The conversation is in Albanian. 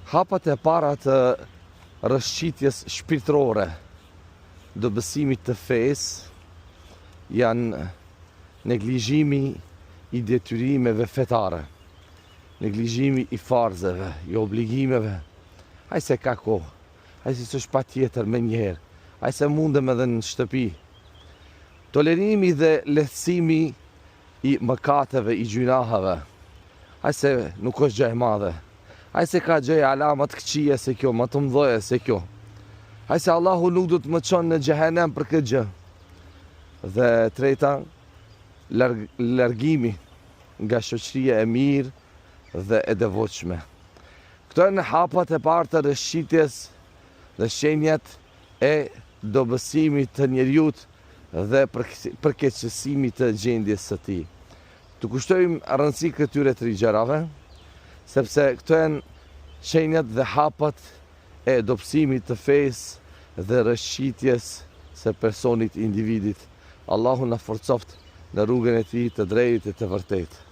Hapat e para të rrëshqitjes shpirtërore, dobësimit të fesë, janë neglizhimi i detyrimeve fetare, neglizhimi i farzeve, i obligimeve, haj se ka kohë, haj se s'është patjetër menjëherë, haj se mundem edhe në shtëpi. Tolerimi dhe lehtësimi i mëkateve, i gjynaheve, haj se nuk është gjë e madhe, haj se ka gjëja ala më të këqija se kjo, më të mëdhaja se kjo, haj se Allahu nuk do të më çon në xhehenem për këtë gjë. Dhe treta, larg, largimi nga shoqëria e mirë dhe e devotshme. Këto janë hapat e parë të rrëshqitjes dhe shenjat e dobësimit të njeriut dhe përkeqësimit të gjendjes së tij. T'u kushtojmë rëndësi këtyre tri gjërave, sepse këto janë shenjat dhe hapat e dobësimit të fesë dhe rrëshqitjes së personit individit. Allahu na forcoftë në rrugën e tij të drejtë e të vërtetë.